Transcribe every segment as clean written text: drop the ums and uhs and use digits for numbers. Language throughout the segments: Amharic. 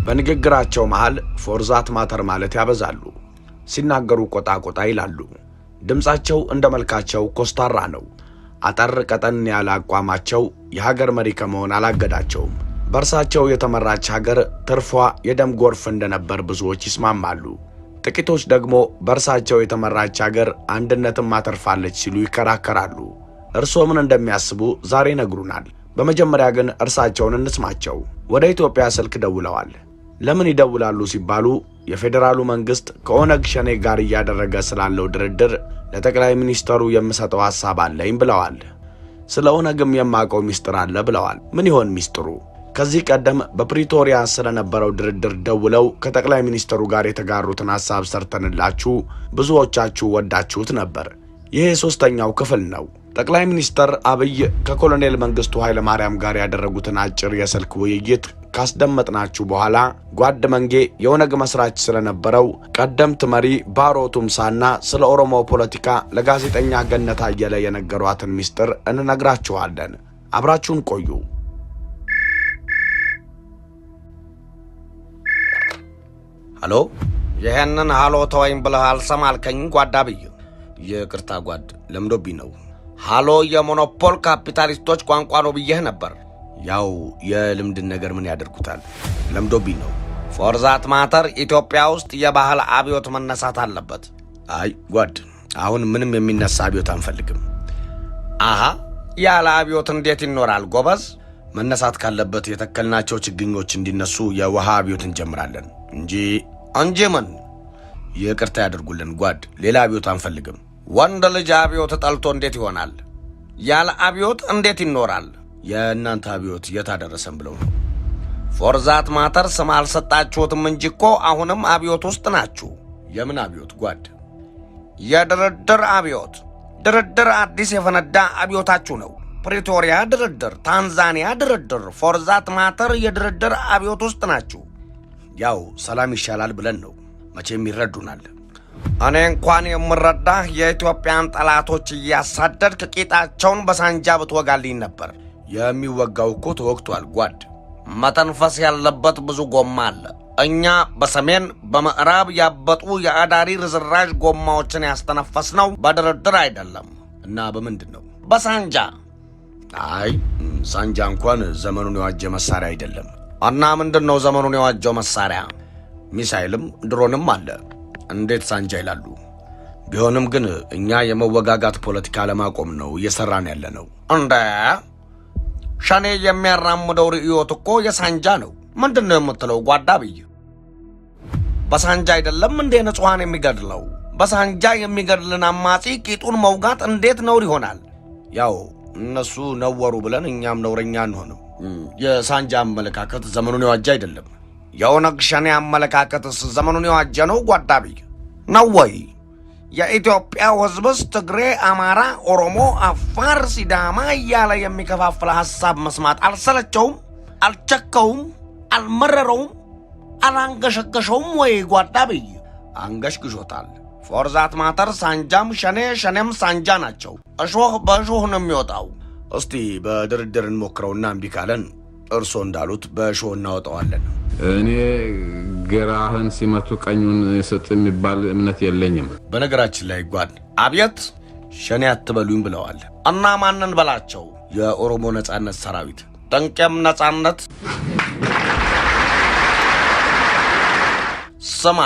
በንግግራቸው መሃል "for that matter" ማለት ያበዛሉ። ሲናገሩ ቆጣ ቆጣ ይላሉ። ድምፃቸው እንደ መልካቸው ኮስታራ ነው። አጠር ቀጠን ያለ አቋማቸው የሀገር መሪ ከመሆን አላገዳቸውም። በእርሳቸው የተመራች ሀገር ትርፏ የደም ጎርፍ እንደነበር ብዙዎች ይስማማሉ። ጥቂቶች ደግሞ በእርሳቸው የተመራች ሀገር አንድነትን አትርፋለች ሲሉ ይከራከራሉ። እርስዎ ምን እንደሚያስቡ ዛሬ ይነግሩናል። በመጀመሪያ ግን እርሳቸውን እንስማቸው። ወደ ኢትዮጵያ ስልክ ደውለዋል። ለምን ይደውላሉ ሲባሉ የፌዴራሉ መንግስት ከኦነግ ሸኔ ጋር እያደረገ ስላለው ድርድር ለጠቅላይ ሚኒስተሩ የምሰጠው ሐሳብ አለኝ ብለዋል። ስለ ኦነግም የማውቀው ሚስጥር አለ ብለዋል። ምን ይሆን ሚስጥሩ? ከዚህ ቀደም በፕሪቶሪያ ስለነበረው ድርድር ደውለው ከጠቅላይ ሚኒስትሩ ጋር የተጋሩትን ሐሳብ ሰርተንላችሁ ብዙዎቻችሁ ወዳችሁት ነበር። ይህ ሶስተኛው ክፍል ነው። ጠቅላይ ሚኒስትር አብይ ከኮሎኔል መንግስቱ ኃይለማርያም ጋር ያደረጉትን አጭር የስልክ ውይይት ካስደመጥናችሁ በኋላ ጓድ መንጌ የኦነግ መስራች ስለነበረው ቀደምት መሪ ባሮ ቱምሳና ስለ ኦሮሞ ፖለቲካ ለጋዜጠኛ ገነት አየለ የነገሯትን ሚስጥር እንነግራችኋለን። አብራችሁን ቆዩ። ሀሎ፣ ይህንን ሀሎ ተወኝ ብለህ አልሰማ አልከኝ ጓድ አብይ። ይቅርታ ጓድ፣ ለምዶብኝ ነው። ሀሎ የሞኖፖል ካፒታሊስቶች ቋንቋ ነው ብዬህ ነበር። ያው የልምድን ነገር ምን ያደርጉታል፣ ለምዶብኝ ነው። For that matter ኢትዮጵያ ውስጥ የባህል አብዮት መነሳት አለበት። አይ ጓድ፣ አሁን ምንም የሚነሳ አብዮት አንፈልግም። አሃ፣ ያለ አብዮት እንዴት ይኖራል ጎበዝ? መነሳት ካለበት የተከልናቸው ችግኞች እንዲነሱ የውሃ አብዮት እንጀምራለን እንጂ እንጂ ምን? ይቅርታ ያደርጉልን ጓድ፣ ሌላ አብዮት አንፈልግም። ወንድ ልጅ አብዮት ጠልቶ እንዴት ይሆናል? ያለ አብዮት እንዴት ይኖራል? የእናንተ አብዮት የት አደረሰን ብለው ነው። For that matter ስም አልሰጣችሁትም እንጂ እኮ አሁንም አብዮት ውስጥ ናችሁ። የምን አብዮት ጓድ? የድርድር አብዮት። ድርድር አዲስ የፈነዳ አብዮታችሁ ነው። ፕሪቶሪያ ድርድር፣ ታንዛኒያ ድርድር፣ for that matter የድርድር አብዮት ውስጥ ናችሁ። ያው ሰላም ይሻላል ብለን ነው። መቼም ይረዱናል። እኔ እንኳን የምረዳህ የኢትዮጵያን ጠላቶች እያሳደድክ ቂጣቸውን በሳንጃ ብትወጋልኝ ነበር። የሚወጋው እኮ ተወግቷል ጓድ። መተንፈስ ያለበት ብዙ ጎማ አለ። እኛ በሰሜን በምዕራብ ያበጡ የአዳሪ ርዝራዥ ጎማዎችን ያስተነፈስነው በድርድር አይደለም። እና በምንድን ነው? በሳንጃ። አይ፣ ሳንጃ እንኳን ዘመኑን የዋጀ መሳሪያ አይደለም። እና ምንድን ነው ዘመኑን የዋጀው መሳሪያ? ሚሳይልም ድሮንም አለ። እንዴት ሳንጃ ይላሉ? ቢሆንም ግን እኛ የመወጋጋት ፖለቲካ ለማቆም ነው እየሰራን ያለ ነው። እንደ ሸኔ የሚያራምደው ርዕዮት እኮ የሳንጃ ነው። ምንድን ነው የምትለው ጓድ አብይ? በሳንጃ አይደለም እንዴ ንጹሐን የሚገድለው? በሳንጃ የሚገድልን አማጺ ቂጡን መውጋት እንዴት ነውር ይሆናል? ያው እነሱ ነወሩ ብለን እኛም ነውረኛ አንሆንም። የሳንጃ አመለካከት ዘመኑን የዋጀ አይደለም። የኦነግ ሸኔ አመለካከትስ ዘመኑን የዋጀ ነው ጓድ አብይ? ነው ወይ? የኢትዮጵያው ሕዝብስ ትግሬ፣ አማራ፣ ኦሮሞ፣ አፋር፣ ሲዳማ እያለ የሚከፋፍል ሐሳብ መስማት አልሰለቸውም? አልቸከውም? አልመረረውም? አላንገሸገሸውም ወይ ጓድ አብይ? አንገሽግሾታል። For that matter ሳንጃም ሸኔ ሸኔም ሳንጃ ናቸው። እሾህ በእሾህ ነው የሚወጣው። እስቲ በድርድር እንሞክረውና እምቢ ካለን እርስዎ እንዳሉት በእሾህ እናወጣዋለን። እኔ ግራህን ሲመቱ ቀኙን ስጥ የሚባል እምነት የለኝም። በነገራችን ላይ ጓድ፣ አብየት፣ ሸኔ አትበሉኝ ብለዋል። እና ማንን በላቸው? የኦሮሞ ነጻነት ሰራዊት። ጥንቄም ነጻነት። ስማ፣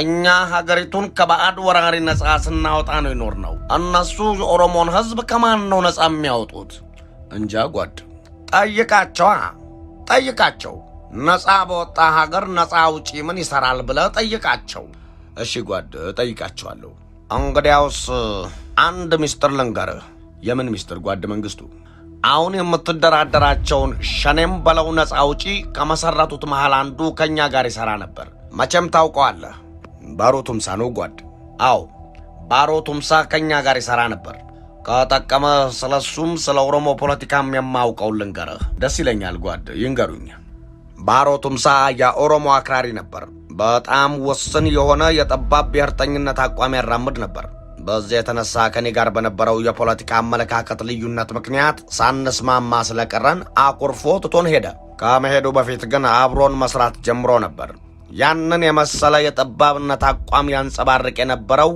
እኛ ሀገሪቱን ከባዕድ ወራሪ ነጻ ስናወጣ ነው ይኖር ነው። እነሱ የኦሮሞን ሕዝብ ከማን ነው ነጻ የሚያወጡት? እንጃ ጓድ። ጠይቃቸዋ፣ ጠይቃቸው። ነጻ በወጣ ሀገር ነጻ አውጪ ምን ይሰራል ብለህ ጠይቃቸው። እሺ ጓድ፣ እጠይቃቸዋለሁ። እንግዲያውስ አንድ ሚስጥር ልንገርህ። የምን ሚስጥር ጓድ መንግስቱ? አሁን የምትደራደራቸውን ሸኔም በለው ነጻ አውጪ ከመሰረቱት መሃል አንዱ ከእኛ ጋር ይሠራ ነበር። መቼም ታውቀዋለህ። ባሮ ቱምሳ ነው ጓድ? አዎ፣ ባሮ ቱምሳ ከእኛ ጋር ይሠራ ነበር። ከጠቀመ ስለሱም ስለ ኦሮሞ ፖለቲካም የማውቀውን ልንገርህ። ደስ ይለኛል ጓድ፣ ይንገሩኝ። ባሮ ቱምሳ የኦሮሞ አክራሪ ነበር። በጣም ውስን የሆነ የጠባብ ብሔርተኝነት አቋም ያራምድ ነበር። በዚህ የተነሳ ከኔ ጋር በነበረው የፖለቲካ አመለካከት ልዩነት ምክንያት ሳንስማማ ስለቀረን አኩርፎ ትቶን ሄደ። ከመሄዱ በፊት ግን አብሮን መስራት ጀምሮ ነበር። ያንን የመሰለ የጠባብነት አቋም ያንጸባርቅ የነበረው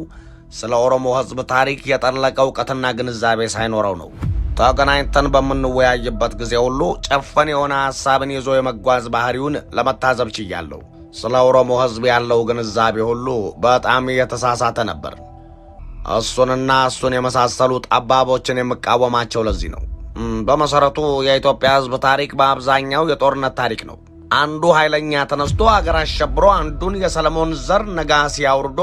ስለ ኦሮሞ ሕዝብ ታሪክ የጠለቀ እውቀትና ግንዛቤ ሳይኖረው ነው። ተገናኝተን በምንወያይበት ጊዜ ሁሉ ጨፈን የሆነ ሐሳብን ይዞ የመጓዝ ባህሪውን ለመታዘብ ችያለሁ። ስለ ኦሮሞ ሕዝብ ያለው ግንዛቤ ሁሉ በጣም የተሳሳተ ነበር። እሱንና እሱን የመሳሰሉ ጠባቦችን የምቃወማቸው ለዚህ ነው። በመሰረቱ የኢትዮጵያ ሕዝብ ታሪክ በአብዛኛው የጦርነት ታሪክ ነው። አንዱ ኃይለኛ ተነስቶ አገር አሸብሮ አንዱን የሰለሞን ዘር ነጋሲ አውርዶ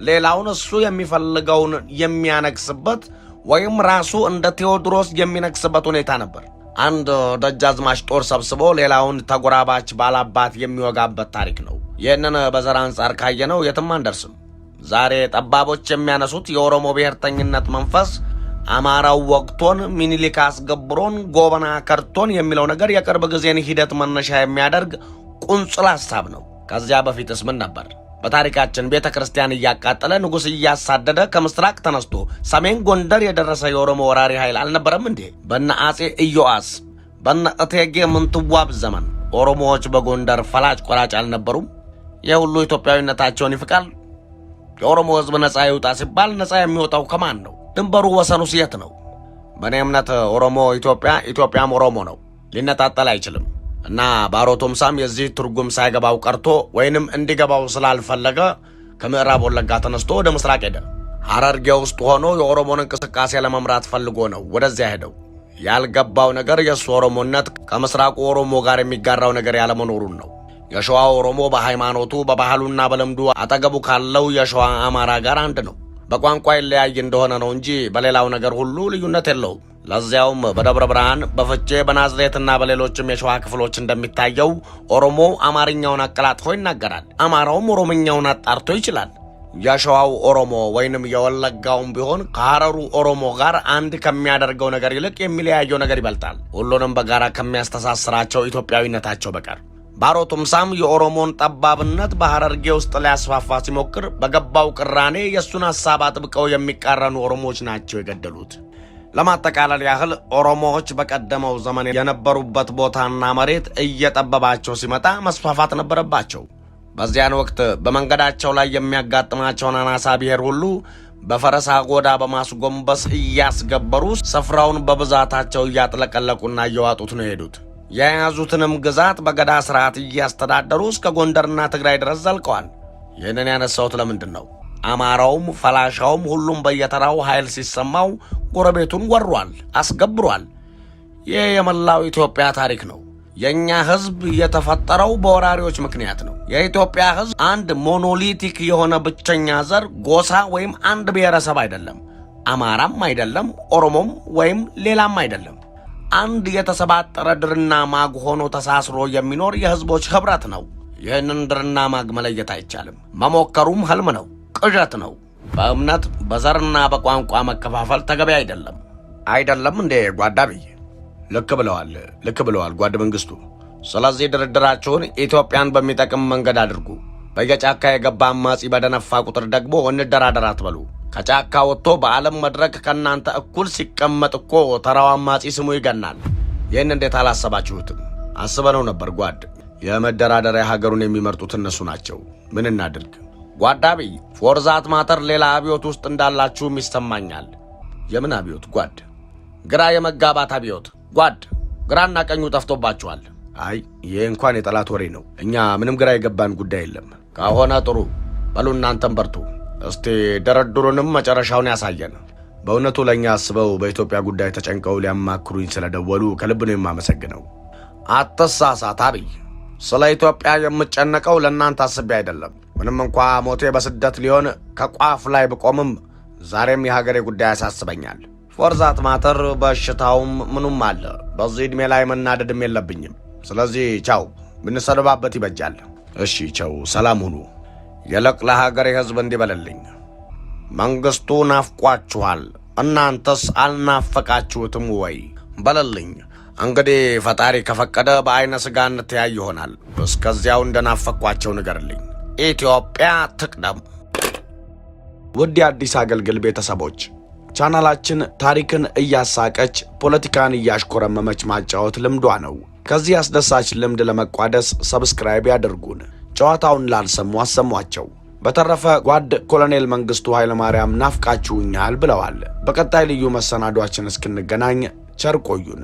ሌላውን እሱ የሚፈልገውን የሚያነግስበት ወይም ራሱ እንደ ቴዎድሮስ የሚነግስበት ሁኔታ ነበር። አንድ ደጃዝማች ጦር ሰብስቦ ሌላውን ተጎራባች ባላባት የሚወጋበት ታሪክ ነው። ይህንን በዘር አንጻር ካየነው የትም አንደርስም። ዛሬ ጠባቦች የሚያነሱት የኦሮሞ ብሔርተኝነት መንፈስ አማራው ወቅቶን፣ ሚኒሊክ አስገብሮን፣ ጎበና ከርቶን የሚለው ነገር የቅርብ ጊዜን ሂደት መነሻ የሚያደርግ ቁንጽል ሐሳብ ነው። ከዚያ በፊትስ ምን ነበር? በታሪካችን ቤተ ክርስቲያን እያቃጠለ ንጉሥ እያሳደደ ከምስራቅ ተነስቶ ሰሜን ጎንደር የደረሰ የኦሮሞ ወራሪ ኃይል አልነበረም እንዴ? በነ አጼ ኢዮአስ በነ እቴጌ ምንትዋብ ዘመን ኦሮሞዎች በጎንደር ፈላጭ ቆራጭ አልነበሩም? የሁሉ ኢትዮጵያዊነታቸውን ይፍቃል። የኦሮሞ ሕዝብ ነፃ ይውጣ ሲባል ነፃ የሚወጣው ከማን ነው? ድንበሩ ወሰኑስ የት ነው? በእኔ እምነት ኦሮሞ ኢትዮጵያ፣ ኢትዮጵያም ኦሮሞ ነው። ሊነጣጠል አይችልም። እና ባሮ ቱምሳም የዚህ ትርጉም ሳይገባው ቀርቶ ወይንም እንዲገባው ስላልፈለገ ከምዕራብ ወለጋ ተነስቶ ወደ ምስራቅ ሄደ። ሐረርጌ ውስጥ ሆኖ የኦሮሞን እንቅስቃሴ ለመምራት ፈልጎ ነው ወደዚያ ሄደው። ያልገባው ነገር የእሱ ኦሮሞነት ከምስራቁ ኦሮሞ ጋር የሚጋራው ነገር ያለመኖሩን ነው። የሸዋ ኦሮሞ በሃይማኖቱ በባህሉና በልምዱ አጠገቡ ካለው የሸዋ አማራ ጋር አንድ ነው። በቋንቋ ይለያይ እንደሆነ ነው እንጂ በሌላው ነገር ሁሉ ልዩነት የለውም። ለዚያውም በደብረ ብርሃን፣ በፍቼ፣ በናዝሬትና በሌሎችም የሸዋ ክፍሎች እንደሚታየው ኦሮሞ አማርኛውን አቀላጥፎ ይናገራል። አማራውም ኦሮምኛውን አጣርቶ ይችላል። የሸዋው ኦሮሞ ወይንም የወለጋውም ቢሆን ከሐረሩ ኦሮሞ ጋር አንድ ከሚያደርገው ነገር ይልቅ የሚለያየው ነገር ይበልጣል፣ ሁሉንም በጋራ ከሚያስተሳስራቸው ኢትዮጵያዊነታቸው በቀር። ባሮ ቱምሳም የኦሮሞን ጠባብነት በሐረርጌ ውስጥ ሊያስፋፋ ሲሞክር በገባው ቅራኔ የእሱን ሐሳብ አጥብቀው የሚቃረኑ ኦሮሞዎች ናቸው የገደሉት። ለማጠቃለል ያህል ኦሮሞዎች በቀደመው ዘመን የነበሩበት ቦታና መሬት እየጠበባቸው ሲመጣ መስፋፋት ነበረባቸው። በዚያን ወቅት በመንገዳቸው ላይ የሚያጋጥማቸውን አናሳ ብሔር ሁሉ በፈረስ አጎዳ በማስጎንበስ እያስገበሩ ስፍራውን በብዛታቸው እያጥለቀለቁና እየዋጡት ነው የሄዱት። የያዙትንም ግዛት በገዳ ስርዓት እያስተዳደሩ እስከ ጎንደርና ትግራይ ድረስ ዘልቀዋል። ይህንን ያነሳሁት ለምንድን ነው? አማራውም ፈላሻውም ሁሉም በየተራው ኃይል ሲሰማው ጎረቤቱን ወሯል፣ አስገብሯል። ይህ የመላው ኢትዮጵያ ታሪክ ነው። የእኛ ሕዝብ የተፈጠረው በወራሪዎች ምክንያት ነው። የኢትዮጵያ ሕዝብ አንድ monolithic የሆነ ብቸኛ ዘር፣ ጎሳ ወይም አንድ ብሔረሰብ አይደለም። አማራም አይደለም፣ ኦሮሞም ወይም ሌላም አይደለም። አንድ የተሰባጠረ ድርና ማግ ሆኖ ተሳስሮ የሚኖር የሕዝቦች ኅብረት ነው። ይህንን ድርና ማግ መለየት አይቻልም። መሞከሩም ህልም ነው፣ ቅዠት ነው። በእምነት በዘርና በቋንቋ መከፋፈል ተገቢ አይደለም። አይደለም እንዴ ጓድ አብይ? ልክ ብለዋል፣ ልክ ብለዋል ጓድ መንግስቱ። ስለዚህ ድርድራችሁን ኢትዮጵያን በሚጠቅም መንገድ አድርጉ። በየጫካ የገባ አማጺ በደነፋ ቁጥር ደግሞ እንደራደር አትበሉ። ከጫካ ወጥቶ በዓለም መድረክ ከእናንተ እኩል ሲቀመጥ እኮ ተራው አማጺ ስሙ ይገናል። ይህን እንዴት አላሰባችሁትም? አስበነው ነበር ጓድ። የመደራደሪያ ሀገሩን የሚመርጡት እነሱ ናቸው። ምን እናድርግ? ጓድ አብይ፣ for that matter ሌላ አብዮት ውስጥ እንዳላችሁም ይሰማኛል። የምን አብዮት ጓድ? ግራ የመጋባት አብዮት ጓድ። ግራና ቀኙ ጠፍቶባችኋል። አይ ይህ እንኳን የጠላት ወሬ ነው። እኛ ምንም ግራ የገባን ጉዳይ የለም። ከሆነ ጥሩ በሉ፣ እናንተም በርቱ። እስቲ ድርድሩንም መጨረሻውን ያሳየን። በእውነቱ ለእኛ አስበው በኢትዮጵያ ጉዳይ ተጨንቀው ሊያማክሩኝ ስለደወሉ ከልብ ነው የማመሰግነው። አትሳሳት አብይ፣ ስለ ኢትዮጵያ የምጨነቀው ለእናንተ አስቤ አይደለም። ምንም እንኳ ሞቴ በስደት ሊሆን ከቋፍ ላይ ብቆምም ዛሬም የሀገሬ ጉዳይ ያሳስበኛል። For that matter በሽታውም ምኑም አለ። በዚህ ዕድሜ ላይ መናደድም የለብኝም። ስለዚህ ቻው፣ ብንሰነባበት ይበጃል። እሺ ቻው፣ ሰላም ሁኑ። ይልቅ ለሀገሬ ሕዝብ እንዲህ በልልኝ፣ መንግስቱ ናፍቋችኋል፣ እናንተስ አልናፈቃችሁትም ወይ በልልኝ። እንግዲህ ፈጣሪ ከፈቀደ በዐይነ ሥጋ እንተያይ ይሆናል። እስከዚያው እንደናፈቅኳቸው ንገርልኝ። ኢትዮጵያ ትቅደም። ውድ የአዲስ አገልግል ቤተሰቦች፣ ቻናላችን ታሪክን እያሳቀች ፖለቲካን እያሽኮረመመች ማጫወት ልምዷ ነው። ከዚህ አስደሳች ልምድ ለመቋደስ subscribe ያድርጉን። ጨዋታውን ላልሰሙ አሰሟቸው። በተረፈ ጓድ ኮሎኔል መንግስቱ ኃይለማርያም ናፍቃችሁኛል ብለዋል። በቀጣይ ልዩ መሰናዷችን እስክንገናኝ ቸር ቆዩን።